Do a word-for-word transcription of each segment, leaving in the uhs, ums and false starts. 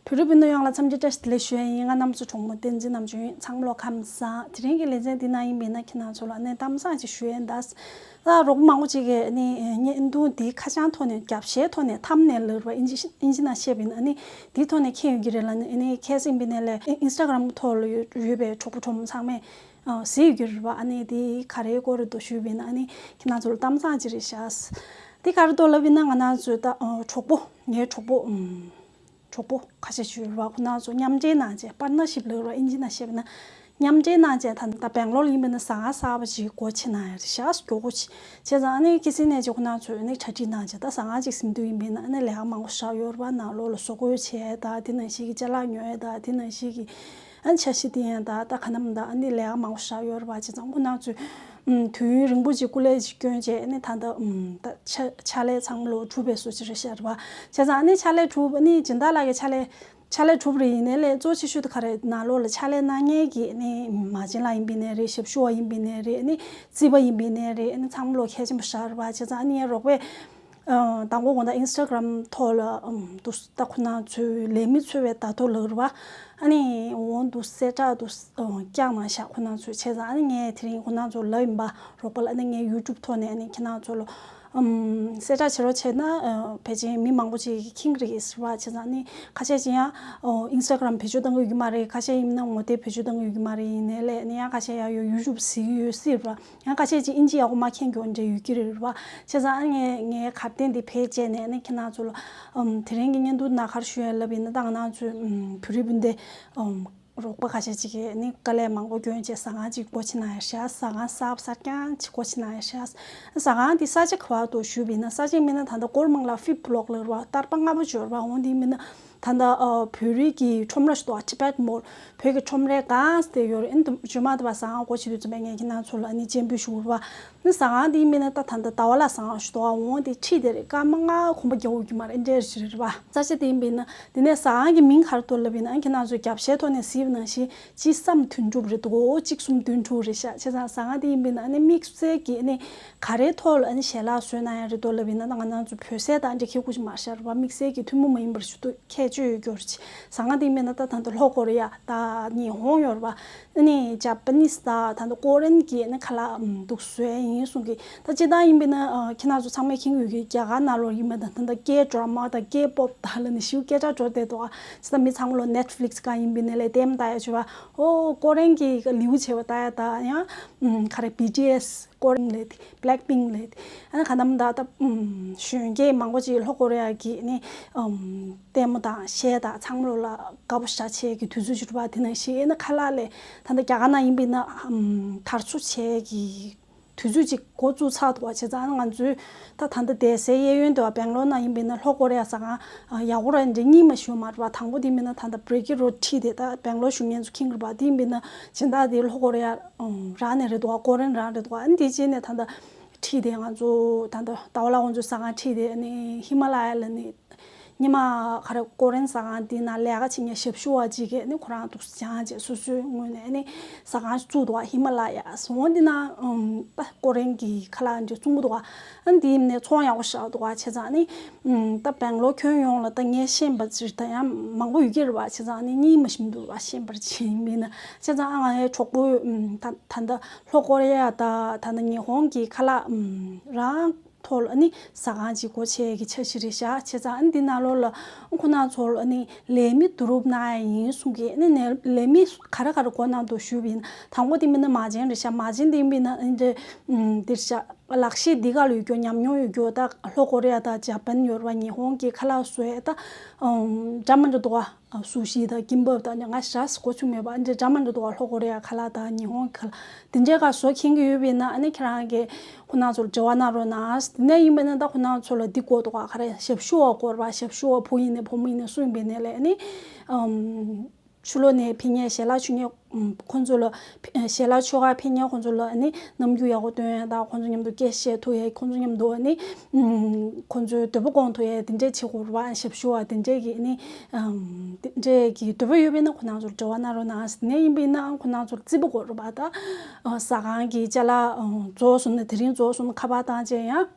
བོད་རིགས་སྤུན་ཟླ་ཡོངས་ལ་འཚམས་འདྲི་བཀྲ་ཤིས་བདེ་ལེགས་ཞུ་ཡ་ཡིན། ང་རྣམ་གསུམ་གྲོགས་མོ་བསྟན་འཛིན་ནམ་རྒྱུན་ཡིན། ཚང་མ་ལོ་ཁམས་བཟང་། དེ་རིང་གི་ལེ་ཚན་འདི་ནང་ཡིན་པས་ན་ཁྱེད་རང་ཚོ་ལ་ཨ་ནི་གཏམ་བཟང་ཅིག་ཞུ་ཡ་ཡིན་ད། ད་རོགས་པ་མང་པོ་ཅིག་གིས་ཨ་ནི་བརྙན་ཐུང་འདི་ཁ་བྱང་ཐོག་ནས་རྒྱབ་བཤད་ཐོག་ནས་ཐམ་ནེལ་ལབ་པ་ཨིན་ཇི་ཨིན་ཇི་ནང་བཤད་པ་ཡིན་ན་ཨ་ནི་འདིའི་ཐོག་ནས་མཁྱེན་ཡོད་ཀྱི་རེད་ལབ་ནས། ཨ་ནི་ཁ་སང་ཡིན་པས་ན་ལས་ཨིན་སི་ཊ་གྷ་རམ་ཐོག་ལ་ཡོད་ཡོད་པའི་གྲོགས་པོ་གྲོགས་མོ་ཚང་མས་ཨ་གཟིགས་ཡོད་ཀྱི་རེད་པ། ཨ་ནི་འདི་ག་རེའི་སྐོར་རེད་འདུག་ཞུས་པ་ཡིན་ན་ཨ་ནི་ཁྱེད་རང་ཚོ་ལ་གཏམ་བཟང་ཅིག་རེད་ཤག་འདི་ག་རེ་འདུག་ལབ་པ་ཡིན་ན་ང་རང་ཚོའི་ད་ཨ་གྲོགས་པོ་ངའི་གྲོགས་པོ་ཨམ། གྲོགས་པོ་ཁ་ཤས་ཅིག་ཡོད་རེད་པ། ཁོ་རང་ཚོ་མཉམ་འབྲེལ་གནང་བྱས། པར་ཊ་ནར་ཤིབ་ལབ་རེད་པ་ཨིན་ཇི་ནང་བཤད་པ་ན། མཉམ་འབྲེལ་གནང་བྱས་ད་ད་སྦེང་ལོར་ཡིན་པ་ན་ཟ་ཁང་གསར་པ་ཅིག་སྒོ་ཕྱེ་གནང་ཡ་རེད་ཤག་མགྱོགས་པོ་ཅིག་བྱས་ཙང་ཨ་ནི་ཁ་སང་ནས་ཅིག་ཁོ་རང་ཚོས་ཨ་ནི་གྲ་སྒྲིག་གནང་བྱས་ད་ཟ་ཁང་ཅིག་ཟིན་དུས་ཡིན་པ་ན་ཨ་ནི་ལས་ཀ་མང་པོ་བཞག་ཡོད་རེད་པ། ནང་ལོགས་ལ་བཟོ་བཀོད་བྱས་ད་དེ་ནང་བཞིན་གྱི་ཅ་ལག་ཉོ་ཡ་ད་དེ་ནང་བཞིན་གྱི་ཨ་ནི་འཆར་གཞི་བཏིང་ཡ་ད་ད་ག་ནམ་ད་ཨ་ནི་ལས་ཀ་མང་པོ་བཞག་ཡོད་རེད་པ། བྱས་ཙང་ཁོ་རང་ཚོས་ཨུམ་དུས་ཡུན་རིང་པོ་ཅིག་སྐུ་ལས་ཅིག་བསྐྱོན་བྱས་ཨ་ནི་ད་ད་ཨུམ་ད་ཕྱག་ཕྱག་ལས་ཚང་མ་ལོ་གྲུབ་པའི་བཟོ་ཅིག་རེད་ཤག་རེད་པ། བྱས་ཙང་ཨ་ནི་ཕྱག་ལས་གྲུབ་ཨ་ནི་སྦྱིན་བདག་ལགས་ཀྱི་ཕྱག་ལས་ཕྱག་ལས་གྲུབ་རེད། ཡིན་ནའི་ལས་གཙོ་ཆེ་ཤོས་དེ་ག་རེ་ནང་ལོགས་ལ་ཕྱག་ལས་གནང་མཁན་གྱི་ཨ་ནི་མ་བྱན་ལགས་ཡིན་པ་ཡིན་ནའི་རེད། ཞབས་ཞུ་བ་ཡིན་པ་ཡིན་ནའི་རེད། ཨ་ནི་རྩིས་པ་ཡིན་པ་ཡིན་ནའི་རེད། ཨ་ནི་ཚང་མ་ལོ་གལ་ཆེན་པོ་ཞིག་རེད་པ། བྱས་ཙང་ཨ་ནི་རོགས་པས་ཨ་དང་པོ་དགོང་དག་ཨིན་སི་ཊ་གྷ་རམ་ཐོག་ལ་ཨམ་འདུག་ད་ཁོ་རང་ཚོའི་ལས་མི་འཚོལ་བའི་བརྡ་ཐོ་ལབ་རེད་པ། ཨ་ནི་འོ་འདུག་གསལ་བསྒྲགས་འདུག་ཨ་བསྐྱངས་གནང་ཤག་ཁོ་རང་ཚོས། བྱས་ཙང་ཨ་ནི་ངས་དེ་རིང་ཁོ་རང་ཚོ་ལབ་ཡིན་པ། རོགས་པ་ལ་ཨ་ནི་ངས་ཡུ་ཊུབ་ཐོག་ནས་ཨ་ནི་ཁྱེད་རང་ཚོ་ལ་ཨམ་གསལ་བསྒྲགས་བྱེད་རོགས་བྱས་ན་ཨ་ཕལ་ཆེར་མི་མང་པོ་ཅིག་གིས་མཁྱེན་གྱི་རེད་ཟེར་བ། བྱས་ཙང་ཨ་ནི་ཁ་ཤས་ཅིག་ཡང་ཨོ་ཨིན་སི་ཊ་གྷ་རམ་བེད་སྤྱོད་གཏང་གི་ཡོད་ཀྱི་མ་རེད། ཁ་ཤས་ཡིན་ན་ངོ་དེབ་བེད་སྤྱོད་གཏང་གི་ཡོད་ཀྱི་མ་རེད། ཡིན་ནའི་ལས་ཨ་ནི་ཡང་ཁ་ཤས་ཡང་ཡོད་ཡུ་ཊུབ་གཟིགས་ཡོད་སྲིད་རེད་པ། ཡང་ཁ་ཤས་ཅིག་ཨིན་ཇི་ཡག་པོ་མ་མཁྱེན་མཁན་འདྲ་ཡོད་ཀྱི་རེད་པ། བྱས་ཙང་ཨ་ངས་ངའི་གར་སྟེགས་འདི་བེད་སྤྱད་ནས་ཨ་ནི་ཁྱེད་རང་ཚོ་ལ་ཨམ་དེ་རིང་གི་བརྙན་ཐུང་ནང་ག་རེ་ཞུ་ཡ་ལབ་ཡིན་ན། ད་ང་རང་ཚོའི་ཨམ་བོད་རིགས་སྤུན་ཟླ་ཨམ་རོགས་པ་ཁ་ཤས་ཅིག་གིས་ཨ་ནི་དཀའ་ལས་མང་པོ་བསྐྱོན་བྱས་ཟ་ཁང་ཅིག་སྒོ་ཕྱེ་གནང་ཡ་ཤག་ཟ་ཁང་གསར་པ་གསར་རྐྱང་ཅིག་སྒོ་ཕྱེ་གནང་ཡ་ཤག་ཟ་ཁང་འདི་ས་ཆ་ག་པར་འདུག་ཞུས་པ་ཡིན་ན། ས་ཆ་ཡིན་པ་ན་ད་ལྟ་སྒོ་ར་མང་ལ་ཕིབ་བྷི་ལོག་ལབ་རེད་པ། ཏར་པ་ལྔ་པ་ཅིག་ཡོད་རེད་པ། འོ་འདི་ཡིན་པ་ན། ད་ལྟ་ཨ་བོད་རིགས་ཀྱི་ཁྲོམ་ར་ཞིག་འདུག་པ། ཊི་བེཊ་མོལ། བོད་ཀྱི་ཁྲོམ་རའི་སྒང་དེ་ཡོད་རེད། ཨ་ནི་ད་རྗེས་མ་དེ་བ་ཟ་ཁང་སྒོ་ཕྱེ་དུས་ཙམ་པ་ངས་ཁྱེད་རང་ཚོ་ལ་ཨ་ནི་སྤྱན་འབུལ་ཞུ་དགོས་རེད་པ། ཨ་ནི་ཟ་ཁང་དེ་ཡིན་པ་ན་ད་ད་ལྟ་ཟླ་བ་ལྷ་ཟ་ཁང་ཞིག་འདུག་པ། འོ་དེ་འཁྲིས་དེ་རེད། སྐར་མ་ལྔ་གོམ་པ་རྒྱག་དགོས་ཀྱི་མ་རེད། འདྲ་ཞིག་རེད་པ། ས་ཆ་དེ་ཡིན་པ་ན་དེ་ནས་ཟ་ཁང་གི་མིང་ག་རེ་འདུག་ལབ་པ་ཡིན་ན། ཨ་ཁྱེད་རང་ཚོ་རྒྱབ་བཤད་ཐོག་ནས་གཟིགས་པ་ནང་བཞིན་གཅིག་གསུམ་བདུན་དྲུག་རེད་འདུག་འོ་གཅིག་གསུམ་བདུན་དྲུག་རེད་ཤག་བྱས་ཙང་ཟ་ཁང་དེ་ཡིན་པ་ན་ཨ་ནི་དམིགས་བསལ་གྱི་ཨ་ནི་ག་རེའི་ཐོག་ལ་ཨ་ནི་ཞལ་ལག་བཟོས་གནང་ཡ་རེད་འདུག་ལབ་པ་ཡིན་ན། ད་ང་རང་ཚོ་བོད་ཟས་དང་འདྲ་ཁྱད་ཁུ་ཅིག་མ་ཤར་བ། དམིགས་བསལ་གྱི་ཐུན་མོང་མ་ཡིན་པར་ཞུ་གཏུག་ཁྱད་ཆོས་ཡོད་རྒྱུ་རེད། ཟ་ཁང་དེ་ཡིན་པ་ན་ད་ད་ལྟ་ལྷོ་ཀོ་རི་ཡ་དང་ཉི་ཧོང་ཡོད་རེད་པ། ཨ་ནི་ཇ་པ་ནིས་དང་ད་ལྟ་ཀོ་རི་ཡན་གྱི་ཨ་ནི་ཁ་ལག་ཨམ་འདུག་བཟོས་ཡ་ཡིན་གསུང་གི། ད་སྤྱིར་བཏང་ཡིན་པ་ན་ཨ་ཁྱེད་རང་ཚོ་ཚང་མས་མཁྱེན་གྱི་ཡོད་ཀྱི། རྒྱ་གར་ནང་ལོགས་ཡིན་པ་ན་ད་ད་ལྟ་ཀེ་ཌྲ་མ་དང་ཀེ་པོབ་དང་ལབ་ནས་ཞེ་པོ་སྐད་གྲགས་འགྲོ་བསྡད་འདུག་པ། ཇི་ལྟར་མི་ཚང་མ་ལོ་ནེཊ་ཕི་ལིག་སི་སྒང་ཡིན་པ་ཡིན་ནའི་ལས་ལྟད་མོ་ལྟ་ཡ་བྱེད་པ། ཨོ་ཀོ་རི་ཡན་གྱི་ལེའུ་བྱས་པ་ལྟ་ཡ་དང་ཡང་ཨམ་ག་རེ་བི་ཊི་ཨེས་ཀོ་རི་ཡན་ལབ་དེ། བྷི་ལེག་པིང་ལབ་དེ། ཨ་ནི་ག་ནམ་ད་ད་ཨམ་གཞོན་སྐྱེས་མང་པོ་ཅིག་ལྷོ་ཀོ་རི་ཡ་གི་ཨ་ནི་ཨམ་ལྟད་མོ་དང་གཞས་དང་ཚང་མ་ལོ་ལ་དགའ་པོ་ཞེ་དྲག་བྱེད་ཀྱི་དུས་ཚོད་ཅིག་རེད་པ། དེ་ནང་བཞིན་ཨ་ནི་ཁ་ལག་ལས་ད་ལྟ་རྒྱ་གར་ནང་ཡིན་པ་ཡིན་ན་ཨམ་དར་སྲོལ་བྱེད་ཀྱི་དུས་ཚོད་ཅིག་འགོ་བཙུགས་ཚར་འདུག་པ། བྱས་ཙང་ང་ཚོའི་ད་ད་ལྟ་བསྡད་སའི་གཡས་གཡོན་དུ་བ་སྦེང་ལོར་ནང་ཡིན་པ་ཡིན་ན་ལྷོ་ཀོ་རི་ཡ་ཟ་ཁང་ཨ་ཡག་པོ་ར་འདྲ་གཉིས་མ་ཞིག་ཡོད་མ་རེད་པ། དང་པོ་དེ་ཡིན་པ་ཡིན་ན་ད་ལྟ་བྷི་རིག་རོཌ་འཁྲིས་དེ་ད་སྦེང་ལོར་བཞུགས་མཁན་ཚོ་མཁྱེན་གྱི་རེད་པ། དེ་ཡིན་པ་ཡིན་ན་སྦྱིན་བདག་དེ་ལྷོ་ཀོ་རི་ཡ་རང་ནས་རེད་འདུག་པ། ཀོ་རི་ཡན་རང་རེད་འདུག་པ། ཨ་ནི་དེ་རྗེས་ནས་ད་ལྟ་འཁྲིས་དེ་ང་ཚོ་ད་ལྟ་ཟླ་བ་ལྷ་ཁོང་ཚོའི་ཟ་ཁང་འཁྲིས་དེ་ཨ་ནི་ཧི་མ་ལ་ཡ་ལ་ནི། ཉི་མ་ག་རེ་ཀོ་རི་ཡན་ཟ་ཁང་དེ་ནང་ལས་ཀ་བྱེད་མཁན་ཞབས་ཞུ་བ་ཅིག་གིས་ནི་ཁོ་རང་འདུག་སྦྱངས་བྱས་སོ་སོའི་ངོས་ནས་ནི་ཟ་ཁང་ཞིག་བཙུགས་འདུག་པ། ཧི་མ་ལ་ཡ་ཟེར། འོ་འདི་ནང་ཨམ་ད་ཀོ་རི་ཡན་གྱི་ཁ་ལག་འདི་བཙོང་གི་འདུག་པ། ཨ་ནི་དེ་ཡིན་ནའི་ཚོང་ཡག་པོ་ཞེ་དྲག་འདུག་པ། བྱས་ཙང་ནི་ཨམ་ད་སྦེང་ལོར་ཁྱོན་ཡོངས་ལ་ད་ངས་ཤེས་པ་ཅིག་ད་ཡང་མང་པོ་ཡོད་ཀྱི་རེད་པ། བྱས་ཙང་ནི་གཉིས་མ་ཞིག་མི་འདུག་པ། ཤེས་པ་ཅིག་ཡིན་པ་ཡིན་ན། བྱས་ཙང་ཨ་ང་ངའི་གྲོགས་པོ་ཨམ་ད་ད་ལྟ་ལྷོ་ཀོ་རི་ཡ་དང་ད་ལྟ་ཉི་ཧོང་གི་ཁ་ལག་ཨམ་རང་ཐོག་ལ་ཨ་ནི་ཟ་ཁང་ཅིག་སྒོ་ཕྱེ་ཡས་ཀྱི་འཆར་གཞི་རེད་ཤག་བྱས་ཙང་ཨ་ནི་འདི་ནང་ལོགས་ལ་ཁོ་རང་ཚོ་ལ་ཨ་ནི་ལས་མི་བསྡུ་རུབ་གནང་ཡ་ཡིན་གསུང་གི། ཨ་ནི་ནས་ལས་མི་ག་རེ་ག་རེ་དགོས་ན་འདུག་ཞུས་པ་ཡིན། དང་པོ་དེ་མིན་ན་མ་བྱན་རེད་ཤག་མ་བྱན་དེ་མིན་ན་ཨ་ནི་འདི་འདིར་ཤག་ལག་ཤེས་འདི་ག་ལ་ཡོད་རྒྱུ། ཉམས་མྱོང་ཡོད་རྒྱུ། ད་ལྷོ་ཀོ་རི་ཡ་དང་ཇ་པན་ཡོད་རེད་པ། ཉི་ཧོང་གི་ཁ་ལག་བཟོ་ཡས་ད་འདྲ་མི་འདྲ་འདུག་པ། སུ་ཤི་དང་ཀིམ་པབ་དང་ང་ཞེ་དྲག་གོ་བཅུག་མེད་པ། འདི་འདྲ་མི་འདྲ་འདུག་པ། ལྷོ་ཀོ་རི་ཡ་ཁ་ལག་དང་ཉི་ཧོང་ཁ་ལག་འདི་འདྲའི་ཁ་བཟོ་མཁྱེན་གྱི་ཡོད་པ་ཡིན་ན་ཨ་ནི་ཁྱེད་རང་གིས་ཁོ་རང་ཚོར་འབྲེལ་བ་གནང་རོགས་གནང་། དེ་ནས་ཡིན་པ་ཡིན་ན་ད་ཁོ་རང་ཚོ་ལ་འདི་དགོས་འདུག་ག་ག་རེ་ཞབས་ཞུ་བ་དགོས་རེད་པ། ཞབས་ཞུ་བ་བུ་ཡིན་ནའི་བུ་མོ་ཡིན་ནའི་སུ་ཡིན་པ་ཡིན་ནའི་ལས་ཨ་ནི་ཨམ་ཕྱི་ལོགས་ནས་ཕེབས་མཁན་ཞལ་ལག་མཆོད་མཁན་ཁོང་ཚོ་ལ་ཕེ་ཞལ་ལག་མཆོད་གར་ཕེབས་མཁན་ཁོང་ཚོ་ལ་ཨ་ནི་རྣམ་འགྱུར་ཡག་པོ་སྟོན་ཡ་དང་། ཁོང་ཚོ་མཉམ་དུ་སྐད་ཆ་བཤད་ཐུབ་ཡ། ཁོང་ཚོ་མཉམ་དུ་ཨ་ནི་ཁོང་ཚོའི་འདོད་པ་སྐོང་ཐུབ་ཡ་དེ་འདྲས་བྱེད་དགོས་རེད་པ། ཞབས་ཞུ་བ་དེ་འདྲས་ཀྱི་ཨ་ནི་དེ་འདྲས་ཀྱི་འདོད་པ་ཡོད་པ་ཡིན་ན་ཁོ་རང་ཚོར་འབྲེལ་བ་གནང་རོགས་གནང་། ནས་ཡིན་པ་ཡིན་ན་ཁོ་རང་ཚོར་རྩིས་པ་དགོས་རེད་པ། ད་ཟ་ཁང་གི་ཅ་ལག་རྫོགས་སོང་ན་དེ་རིང་རྫོགས་སོང་ན་ཁ་པར་བཏང་བྱས་ཡང་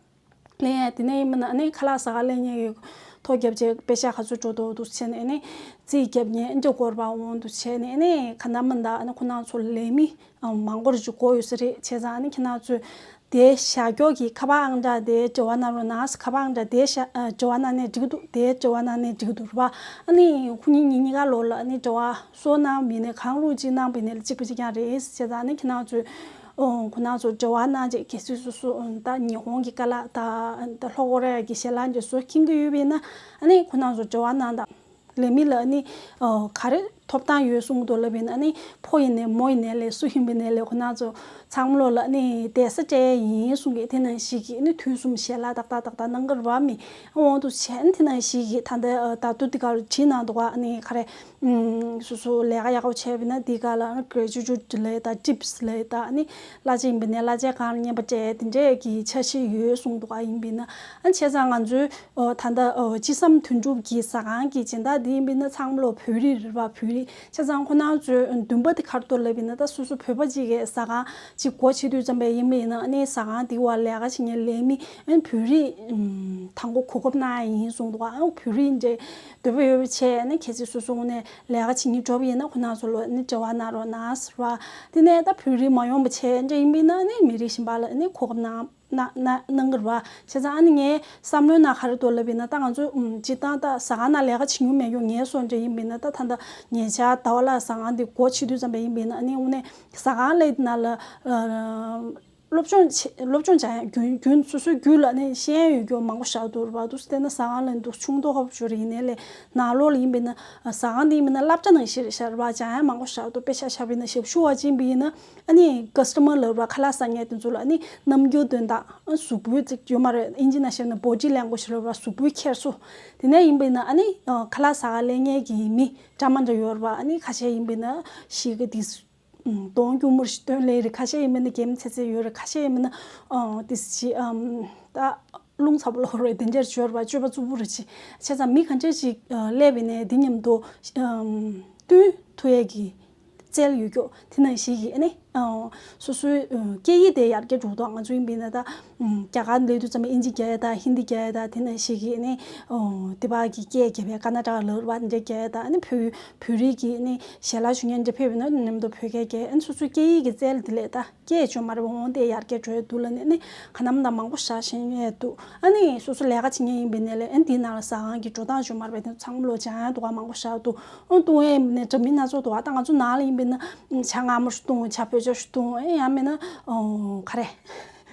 ལེན་ཡ། དེ་ནས་ཡིན་པ་ན་ཨ་ནི་ཁ་ལག་ཟ་ཁང་ལེན་མཁན་གྱི་ ཐོ་བརྒྱབ་བྱས་པེ་ཤ་ག་ཚོད་འགྲོ་འདུག་འདུག་བྱས་ནས་ཨ་ནི་རྩིས་བརྒྱབ་ཉན་འདྲ་དགོས་པ་འོང་འདུག་བྱས་ནས་ཨ་ནི་ག་ན་མི་འདའ་ཨ་ནི་ཁོ་ན་ཚོ་ལས་མི་མང་པོ་རེ་ཅིག་དགོས་ཡོད་ས་རེད། བྱས་ཙང་ཨ་ནི་ཁྱེད་རང་ཚོས་དེ་བཞག་ཀྱོག་གི་ཁ་པར་ཨང་གྲངས་དེ་འབྲེལ་བ་གནང་རོགས་གནང་། ཁ་པར་ཨང་གྲངས་དེ་བཞག་འབྲེལ་བ་གནང་ནས་འགྲིག་འདུག་དེ་འབྲེལ་བ་གནང་ནས་འགྲིག་འདུག་རེད་པ། ཨ་ནི་ཁོ་གཉིས་ཉིན་གཉིས་ཀ་ལོག་ལ་ཨ་ནི་འབྲེལ་བ་བཟོ་གནང་བ་ཡིན་ནའི་གང་རུང་ཅིག་གནང་བ་ཡིན་ནའི་གཅིག་པ་གཅིག་རྐྱང་རེད། བྱས་ཙང་ཨ་ནི་ཁྱེད་རང་ཚོས་ཨོ་ཁོ་ན་ཚོ་འབྲེལ་བ་གནང་བྱས་གལ་སྲིད་སོ་སོ་ད་ཉི་ཧོང་གི་ཀ་ལ་ད་ད་ལྷོ་ཀོ་རི་ཡ་གི་ཞལ་ལག་འདི་ཚོ་མཁྱེན་གྱི་ཡོད་པ་ཡིན་ན་ཨ་ནི་ཁོ་ན་ཚོ་འབྲེལ་བ་གནང་དང་། ལས་མི་ལ་ཨ་ནི་ཨོ་ག་རེ་ཐོབ་ཐང་ཡོད་གསུང་གི་འདུག་ལབ་པ་ཡིན་ན་ཨ་ནི་ཕོ་ཡིན་ནའི་མོ་ཡིན་ནའི་ལས་སུ་ཡིན་པ་ཡིན་ནའི་ལས་ཁོ་ན་ཚོ་ཚང་མ་ལོག་ལ་ཨ་ནི་བསྡད་ས་སྤྲད་ཡིན་གསུང་གི། དེ་ནང་བཞིན་གྱི་ཨ་ནི་དུས་གསུམ་ཞལ་ལག་ཏག་ཏག་ཏག་ཏག་གནང་གི་རེད་པ། མི་འོང་དུ་བྱས་ཨ་ནི་དེ་ནང་བཞིན་གྱི་ད་ལྟ་ད་དུང་འདི་གར་བྲིས་གནང་འདུག་ག་ཨ་ནི་ག་རེ། ཨུམ། སོ་སོ་ལས་ཀ་ཡག་པོ་བྱས་པ་ཡིན་ན་འདི་ག་ལ་ཨ་ནི་གྲེ་ཇུ་ཅུ་ཊི་ལབ་ཡས་དང་ཊིབ་སི་ལབ་ཡས་དང་ཨ་ནི་གླ་ཆ་ཡིན་པ་ཡིན་ན་གླ་ཆའི་སྒང་ལ་རྔན་པ་སྤྲད་ཡས་དེ་འདྲས་ཀྱི་འཆར་གཞི་ཡོད་གསུངས་འདུག་ག་ཡིན་པ་ཡིན་ན་ཨ་ནི་བྱས་ཙང་ང་ཚོའི་ཨོ་ད་ལྟ་ཨོ་ཅི་བསམ་དོན་འགྲུབ་ཀྱི་ཟ་ཁང་གི་སྦྱིན་བདག་འདི་ཡིན་པ་ཡིན་ན་ཚང་མ་ལོ་བོད་རིགས་རེད་པ། བོད་རིགས་བྱས་ཙང་ཁོ་ན་ཚོའི་འདུན་པ་དེ་ག་རེ་འདུག་ལབ་པ་ཡིན་ན་ད་སོ་སོ་བོད་པ་གཅིག་གིས་ཟ་ཁང་གཅིག་སྒོ་ཕྱེ་དུས་ཙམ་པ་ཡིན་པ་ཡིན་ན་ཨ་ནི་ཟ་ཁང་དེ་བ་ལས་ཀ་བྱེད་མཁན་ལས་མི་ཨ་ནི་བོད་རིགས་ཨུམ་དང་པོ་གོ་སྐབས་གནང་ཡ་ཡིན་གསུངས་འདུག་ག་ཨ་བོད་རིགས་འདྲས། འདོད་པ་ཡོད་པ་བྱས་ནས་གལ་སྲིད་སོ་སོ་དངོས་གནས་ལས་ཀ་བྱེད་སྙིང་བྲོ་བ་ཡིན་ན་ཁོ་ན་ཚོ་ལ་ནི་འབྲེལ་བ་གནང་རོགས་གནང་ཟེར་བ། དེ་ནས་ད་བོད་རིགས་མ་ཡོང་པ་བྱས་འདྲ་ཡིན་པ་ཡིན་ན་ནི་མི་རིགས་གཞན་པ་ལ་ནི་གོ་སྐབས་གནང་གནང་གནང་གནང་གི་རེད་པ། བྱས་ཙང་ཨ་ནི་ངའི་བསམ་བློའི་ནང་ག་རེ་འདུག་ལབ་པ་ཡིན་ན་ད་ང་ཚོ་ཨུམ་སྤྱིར་བཏང་ད་ཟ་ཁང་ནང་ལས་ཀ་བྱེད་མྱོང་མེད་མྱོང་ངའི་བཟོ་འདྲ་ཡིན་པ་ཡིན་ན་ད་ད་ལྟ་ཉེ་ཆར་ཟླ་བ་ལྷག་ཟ་ཁང་འདི་སྒོ་ཕྱེ་དུས་ཙམ་པ་ཡིན་པ་ཡིན་ན་ཨ་ནི་དངོས་གནས་ཟ་ཁང་ལས་ནང་ལ་ཨ། སློབ་སྦྱོང་བྱེད་སློབ་སྦྱོང་སྦྱང་ཡ་རྒྱུན་རྒྱུན་སོ་སོའི་རྒྱུད་ལ་ནི་ཤེས་ཡོན་ཡོད་རྒྱུ་མང་པོ་བཞག་འདུག་རེད་པ། འདུག་སེ་བལྟས་ན་ཟ་ཁང་ལ་འདུག་ཆུང་མདོག་ཁ་པོ་ཅིག་རེད། ཡིན་ནའི་ལས་ནང་ལོགས་ལ་ཡིན་པ་ཡིན་ན་ཟ་ཁང་འདི་ཡིན་པ་ཡིན་ན་བསླབ་བྱ་ནང་བཞིན་རེད་ཤག་རེད་པ། སྦྱང་ཡ་མང་པོ་བཞག་འདུག་དཔེ་ཆ་བཞག་པ་ཡིན་ན་ཞབས་ཞུ་བ་ཅིག་ཡིན་པ་ཡིན་ན་ཨ་ནི་ཀ་སི་ཊ་མར་ལབ་རེད་པ། ཁ་ལག་ཟ་མཁན་དེ་ཚོ་ལ་ཨ་ནི་རྣམ་འགྱུར་སྟོན་སྟངས་གཟུགས་པོའི་ཅིག་ཡོད་མ་རེད། ཨིན་ཇི་ནང་བཤད་ན་བོ་ཌི་ལེང་གུ་ཨེཇ་ལབ་རེད་པ། གཟུགས་པོའི་འཁྱེར་སོ། དེ་ནས་ཡིན་པ་ཡིན་ན་ཨ་ནི་ཁ་ལག་ཟ་ག་སླེབས་མཁན་གྱི་མི་འདྲ་མི་འདྲ་ཡོད་རེད་པ། ཨ་ནི་ཁ་ཤས་ཡིན་པ་ཡིན་ན་ཤི་གི་དེ་གདོང་སྐྱུར་མོ་ཞིག་སྟོན་ལེ་རེད། ཁ་ཤས་ཡིན་མིན་ན་རྒྱན་ཚད་ཚད་ཡོད་རེད། ཁ་ཤས་ཡིན་མིན་ན་ཨང་ཏི་སི་ཨམ་ད་རླུང་ཚ་པོ་ལོག་རེད། དེ་འདྲར་འབྱོར་བ་སྤྱོད་པ་རྩུབ་པོ་རེད་ཅེས། བྱས་ཙང་མི་ག་འདྲ་ཞིག་སླེབས་པ་ཡིན་ནའི་འདི་མཉམ་དུ་ཨམ་བསྟུན་ཐུབ་ཡས་ཀྱི་རྩལ་ཡོད་ཀྱོག་དེ་ནང་བཞིན་གྱི་ཨ་ནི་ཨང་སོ་སོའི་ཨང་སྐད་ཡིག་དེ་ཡར་རྒྱས་འགྲོ་དང་ང་ཚོ་ཡིན་པ་ཡིན་ན་ད་ཨང་རྒྱ་གར་སླེབས་དུས་ཙམ་པ་ཨིན་ཇི་རྒྱག་ཡས་དང་ཧིན་དི་རྒྱག་ཡས་དང་དེ་ནང་བཞིན་གྱི་ཨ་ནི་ཨང་དེ་བ་གི་སྐད་རྒྱབ་ཡས་ཀ་ན་ཌ་ལབ་རེད་པ། འདི་འདྲ་རྒྱག་ཡས་དང་ཨ་ནི་བོད་བོད་རིགས་ཀྱི་ཨ་ནི་ཞལ་ལག་མཆོད་མཁན་འདྲ་ཕེབས་པ་ཡིན་ན་མཉམ་དུ་བོད་སྐད་རྒྱག་ཨ་ནི་སོ་སོའི་སྐད་ཡིག་གི་རྩལ་དེ་ལས་ད་སྐད་བཅོས་མ་རེད་པ། འོང་དེ་ཡར་རྒྱས་འགྲོ་ཡས་འདུག་ལབ་ནས་ཨ་ནི་ག་ནམ་ད་མང་པོ་བཞག་བཞིན་ཡོད་འདུག་ཨ་ནི་སོ་སོ་ལས་ཀ་བྱེད་མཁན་ཡིན་པ་ཡིན་ནའི་ལས་ཨ་ནི་དེའི་ནང་ལ་ཟ་ཁང་གི་འགྲོ་སྟངས་བཅོས་མ་རེད་པ། དེ་ཚང་མ་ལོ་སྦྱང་ཡས་འདུག་ག་མང་པོ་བཞག་འདུག་ཨ་ལྟུང་ཡས་ཡིན་པ་ཡིན་ནའི་འདྲ་མིན་སྣ་ཚོགས་འདུག་ག་ད་ང་ཚོ་ནང་ལ་ཡིན་པ་ཡིན་ན་ཇ་མངར་མོ་ཞིག་བཏུང་། ཇ་བོད་ཇ་ཞིག་བཏུང་། ཨེ་ཡང་མིན་ན་ཨོ་ག་རེ་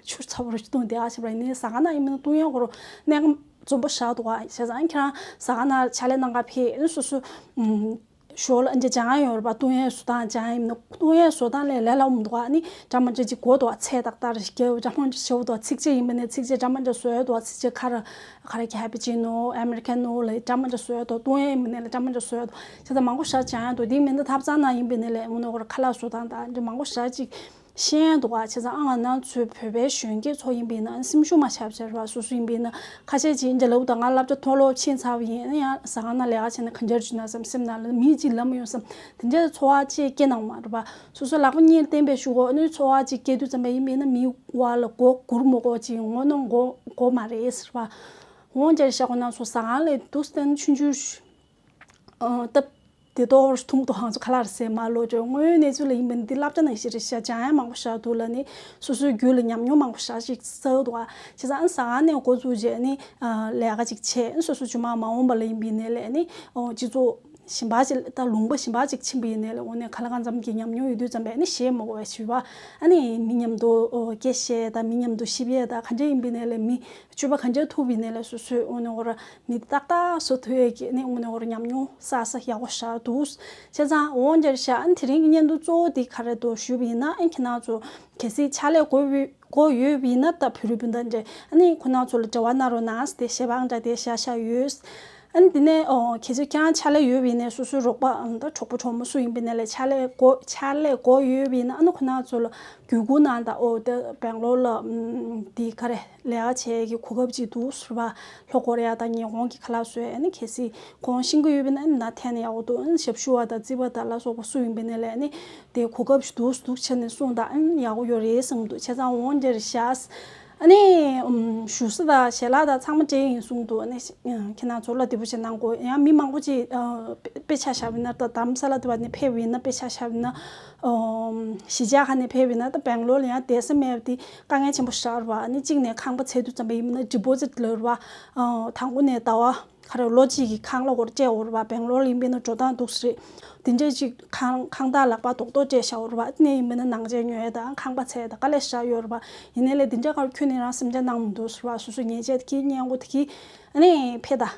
ཆུ་ཚ་པོ་རེ་ཞིག་བཏུང་། དེ་ཨ་བྱས་པ་ཡིན་ནའི་ཟ་ཁང་ནང་ཡིན་པ་ཡིན་ན་ལྟུང་ཡས་ཁོ་རང་གནས་སྐབས་འཛོམས་པོ་བཞག་འདུག་ག་བྱས་ཙང་ཁྱེད་རང་ཟ་ཁང་ནང་ཕྱག་ལས་གནང་ག་ཕེབས་ཨ་ནི་སོ་སོ་ཨུམ། ཞོར་ལ་འདི་སྦྱང་ཡ་ཡོད་རེད་པ། ལྟུང་ཡས་བཟོ་སྟངས་སྦྱང་ཡ་ཡིན་ན་ལྟུང་ཡས་བཟོ་སྟངས་ལས་ལས་སླ་པོ་མི་འདུག་ཨ་ནི་འདྲ་མི་འདྲ་ཅིག་དགོས་འདུག་ཚད་ཏག་ཏག་རེ་ཞིག་རྒྱབ། འདྲ་མི་འདྲ་བཟོ་འདུག་ཚིགས་བཅད་ཡིན་པ་ནས་ཚིགས་བཅད་འདྲ་མི་འདྲ་བཟོ་ཡ་འདུག་ཚིགས་བཅད་ཁ་ར་ཁ་ར་ཀ་པི་ཅི་ནོ་ཨ་མེ་རི་ཀ་ནོ་ལ་འདྲ་མི་འདྲ་བཟོ་ཡ་འདུག་ལྟུང་ཡས་ཡིན་པ་ནས་ལ་འདྲ་མི་འདྲ་བཟོ་ཡ་འདུག་བྱས་ཙང་མང་པོ་ཞེ་དྲག་སྦྱང་ཡ་འདུག་དེ་མིན་ད་ཐབ་ཚང་ནང་ཡིན་པ་ནས་ལ་དངོས་གནས་ཁོ་ར་ཁ་ལག་བཟོ་སྟངས་དང་འདྲ་མང་པོ་ཞེ་དྲག་ཅིག་ཤེས་ཡོན་འདུག་ག་བྱས་ཙང་ཨ་ང་ནང་ཚོའི་བོད་པའི་གཞོན་སྐྱེས་ཚོ་ཡིན་པ་ཡིན་ན་སེམས་ཤུགས་མ་ཆག་ཆག་ར་སོ་སོ་ཡིན་པ་ཡིན་ན་ཁ་ཤས་ཅིག་འདྲ་ལབ་དང་ང་སློབ་གྲྭ་མཐོ་སློབ་ཕྱིན་ཚར་བ་ཡིན་ཨ་ནི་ཡང་ཟ་ཁང་ནང་ལས་ཀ་བྱས་ན་ག་འདྲ་བྱུང་ན་བསམ་སེམས་ནང་ལ་མི་གཅིག་ལབ་མ་ཡོང་བསམ་དེ་འདྲའི་ཚོར་བ་ཅིག་སྐྱེ་གནང་མ་རེད་པ། སོ་སོ་ལག་པ་གཉིས་བསྟན་པའི་གཞུག་གུ་ཨ་ནི་ཚོར་བ་ཅིག་སྐྱེ་དུས་ཙམ་པ་ཡིན་པ་ཡིན་ན་མིའི་བར་ལ་མགོ་སྒུར་མ་དགོས་ཅིག་ངོ་གནོང་དགོས་དགོས་མ་རེད་ཟེར་བ། འོང་འདྲ་ཤག་ཁོ་ན་ཚོ་ཟ་ཁང་ལས་འདུག་སྟེ་ཆུང་ཆུང་། ཨ་སྟབས་བདེ་ཏོག་ཐུང་ཐུང་ཧང་ཚོ་ཁ་ལག་རེ་ཟས་མ་ལོ་ཅོ་དངོས་ཡོད་གནས་ཚུལ་ལ་ཡིན་པ་འདི་བསླབ་བྱ་ནང་བཞིན་རེད་ཤག་སྦྱང་ཡ་མང་པོ་བཞག་འདུག་ལ་ནི་སོ་སོའི་རྒྱུད་ལ་ཉམས་མྱོང་མང་པོ་བཞག་ཅིག་བསགས་འདུག་ཨ། བྱས་ཙང་ཨ་ཟ་ཁང་ནས་འགོ་བཙུགས་རྗེས་ནི་ཨ་ལས་ཀ་ཅིག་བྱས་ཨ་སོ་སོ་ཇུ་མ་མ་འོངས་པ་ལ་ཡིན་པ་ཡིན་ནའི་ལས་ནི་ཨོ་སྤྱི་ཚོགས་གཞན་པ་ཅིག་ད་ལུང་པ་གཞན་པ་ཅིག་ཕྱིན་པ་ཡིན་ནའི་ལས་འོ་ནས་ག་ལ་གང་འཚམ་གྱི་ཉམས་མྱོང་ཡོད་དུས་ཙམ་པས་ནི་ཞེད་མ་དགོས་པའི་ཞུས་པ། ཨ་ནི་མི་མཉམ་དུ་ཨོ་སྐད་བཤད་དང་མི་མཉམ་དུ་གཤིབ་ཡས་དང་ག་འདྲ་ཡིན་པ་ཡིན་ནའི་ལས་མི་སྤྱོད་པ་ག་འདྲ་ཐུབ་པ་ཡིན་ནའི་ལས་སོ་སོས་འོ་ནས་འོ་ར། མི་ཏག་ཏག་བཟོ་ཐུབ་ཡས་ཀྱི་ནི་དངོས་གནས་ཁོ་རང་ཉམས་མྱོང་བསགས་ས་ཡག་པོ་ཞེ་དྲག་འདུག་བྱས་ཙང་འོང་འདིར་བཞག་ཨ་ནི་དེ་རིང་གི་བརྙན་ཐུང་གཙོ་བོ་འདི་ག་རེ་འདུག་ཞུས་པ་ཡིན་ན་ཨ་ནི་ཁྱེད་རང་ཚོ་གལ་སྲིད་ཕྱག་ལས་དགོས་ཡོད་དགོས་ཡོད་པ་ཡིན་ན་ད་བོད་རིགས་སྤུན་ཟླ་འདྲ་ཨ་ནི་ཁོ་རང་ཚོ་ལ་འབྲེལ་བ་གནང་རོགས་གནང་ཟེར་ཏེ་ཞལ་པར་འདྲ་དེ་བཞག་བཞག་ཡོད། ཨ་ནི་དེ་ནས་ཨོ་གལ་སྲིད་ཁྱེད་རང་ཕྱག་ལས་ཡོད་པ་ཡིན་ན་སོ་སོའི་རོགས་པ་ཨ་ད་གྲོགས་པོ་གྲོགས་མོ་སུ་ཡིན་པ་ཡིན་ན་ལས་ཕྱག་ལས་དགོས་ཕྱག་ལས་དགོས་ཡོད་པ་ཡིན་ན་ཨ་ནི་ཁོ་རང་ཚོ་ལ་བརྒྱུད་སྐུར་གནང་དང་། ཨོ་དེ་སྦེང་ལོར་ལ་ཨམ་དེ་ག་རེ་ལས་ཀ་བྱེད་ཀྱི་གོ་སྐབས་ཅིག་འདུག་ཟེར་བ། ལྷོ་ཀོ་རི་ཡ་དང་ཉི་ཧོང་གི་ཁ་ལག་བཟོས་ཨ་ནི་གལ་སྲིད་ཁོང་ཤེས་ཀྱི་ཡོད་པ་ན་ཨ་ནི་ན་འཐེན་ཡག་པོ་འདུག་ཨ་ནི་ཞབས་ཞུ་བ་དང་རྩིས་པ་དང་ལ་སོགས་པ་སུ་ཡིན་པ་ནས་ལས་ཨ་ནི་དེ་གོ་སྐབས་ཤིག་འདུག་འདུག་བྱས་ནས་གསུངས་དང་ཨ་ནི་ཡག་པོ་ཡོད་རེད་བསམ་འདུག་བྱས་ཙང་འོང་འདིར་བཞག་ཨ་ནི་ཨུམ་བཞུགས་ས་དང་ཞལ་ལག་དང་ཚང་མ་སྤྲད་ཡིན་གསུངས་འདུག་ཨ་ནི་ཤ་ཁྱེད་རང་ཚོ་ལ་བདེ་པོ་བྱས་གནང་དགོས། ཡང་མི་མང་པོ་ཅིག་ཨ་དཔེ་དཔེ་ཆ་བཞག་པ་ཡིན་ན། ད་དྷ་རམ་ས་ལ་དུ་བ་ནས་ཕེབས་པ་ཡིན་ན། དཔེ་ཆ་བཞག་པ་ཡིན་ན། ཨོམ་གཞིས་ཆགས་ཁག་ནས་ཕེབས་པ་ཡིན་ན། ད་སྦེང་ལོར་ལ་ཡང་བསྡད་ས་མེད་པ་དེ་དཀའ་ངལ་ཆེན་པོ་ཞིག་རེད་པ། ཨ་ནི་གཅིག་ནས་ཁང་པ་བཙལ་དུས་ཙམ་པ་ཡིན་ན་ཌི་པོ་ཛིཊ་ལབ་རེད་པ། ཨ་དང་པོ་ནས་ཟླ་བ་ག་རེ་ལོ་གཅིག་གི་ཁང་གླ་སྐོར་སྤྲད་དགོས་རེད་པ། སྦེང་ལོར་ལ་ཡིན་པ་ཡིན་ན་འགྲོ་སྟངས་སྡུག་ས་རེད། དེ་འདྲས་ཅིག་ཁང་ཁང་བདག་ལག་པ་རྡོག་རྡོག་སྤྲད་བཞག་ཡོད་རེད་པ། ཨ་ནི་ཡིན་པ་ཡིན་ན་ནང་ཆས་ཉོ་ཡས་དང་ཁང་པ་བཙལ་ཡས་དང་དཀའ་ལས་ཞེ་དྲག་ཡོད་རེད་པ། ཡིན་ནའི་ལས་དེ་འདྲ་ག་རེ་ཁྱོན་ནས་རང་སེམས་ཅན་གནང་མི་འདུག་ཟེར་བ། སོ་སོ་ཉལ་ཆས་དེ་གིས་སྔས་མགོ་དེ་གིས་ཨ་ནི་ཕེབས་ད།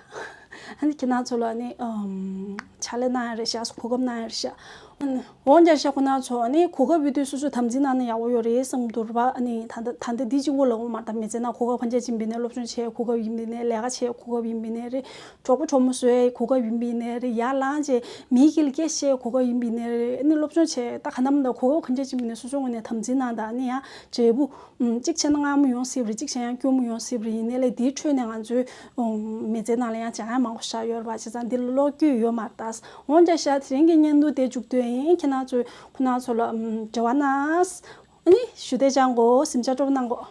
ཨ་ནི་ཁྱེད་རང་ཚོ་ལ་ཨ་ནི་ཨམ་ཕྱག་ལས་གནང་ཡ་རེད་ཤག་གོ་སྐབས་གནང་ཡ་རེད་ཤག་འོ་འདྲ་ཤག་ཁོ་རང་ཚོ་ཨ་ནི་གོ་སྐབས་ཡོད་དུས་སོ་སོས་དམ་འཛིན་གནང་ན་ཡག་པོ་ཡོད་རེད་བསམ་གྱི་འདུག་རེད་པ། ཨ་ནི་ད་ལྟ་ད་ལྟ་འདི་གཅིག་པོ་ལབ་དགོས་མ་རེད། ད་མི་ཚེ་ནང་གོ་སྐབས་ག་འདྲ་ཅིག་ཡིན་པ་ཡིན་ནའི། སློབ་སྦྱོང་བྱེད་ཡ་གོ་སྐབས་ཡིན་པ་ཡིན་ནའི། ལས་ཀ་བྱེད་ཡ་གོ་སྐབས་ཡིན་པ་ཡིན་ནའི་རེད། གྲོགས་པོ་གྲོགས་མོ་བཟོ་ཡའི་གོ་སྐབས་ཡིན་པ་ཡིན་ནའི་རེད། ཡར་ལངས་བྱས་མིའི་དཀྱིལ་ལ་སྐད་ཆ་བཤད་ཡའི་གོ་སྐབས་ཡིན་པ་ཡིན་ནའི་རེད། ཨ་ནི་སློབ་སྦྱོང་བྱས་ད་ག་ནམ་ད་གོ་སྐབས་ག་འདྲ་ཅིག་ཡིན་ནའི་སོ་སོའི་ངོས་ནས་དམ་འཛིན་གནང་དང་། ཨ་ནི་ཡང་འབྲས་བུ་ཨམ་གཅིག་བྱས་ན་མངར་མོ་ཡོང་སྲིད་པ་རེད། གཅིག་བྱས་ཡང་སྐྱུར་མོ་ཡོང་སྲིད་པ་རེད། ཡིན་ནའི་ལས་དེའི་ཁྲོད་ནས་ང་ཚོའི་ཨམ་མི་ཚེའི་ནང་ལ་ཡང་སྦྱང་ཡ་མང་པོ་ཞིག་ཡོད་རེད་པ། བྱས་ཙང་འདི་ལ་བློ་འགྱོད་ཡོད་མ་རེད་ད། འོ་འདྲ་ཤག་དེ་རིང་གི་བརྙན་ཐུང་དེ་མཇུག་བསྡུ་ཡ་ཡིན། ཁྱེད་རང་ཚོས་ཁོ་རང་ཚོ་ལ་ཨམ་འབྲེལ་བ་གནང་། ཨ་ནི་ཞུ་བདེ་སྦྱང་དགོས། གཟིམ་ཆ་སྤྲོ་པོ་གནང་དགོས།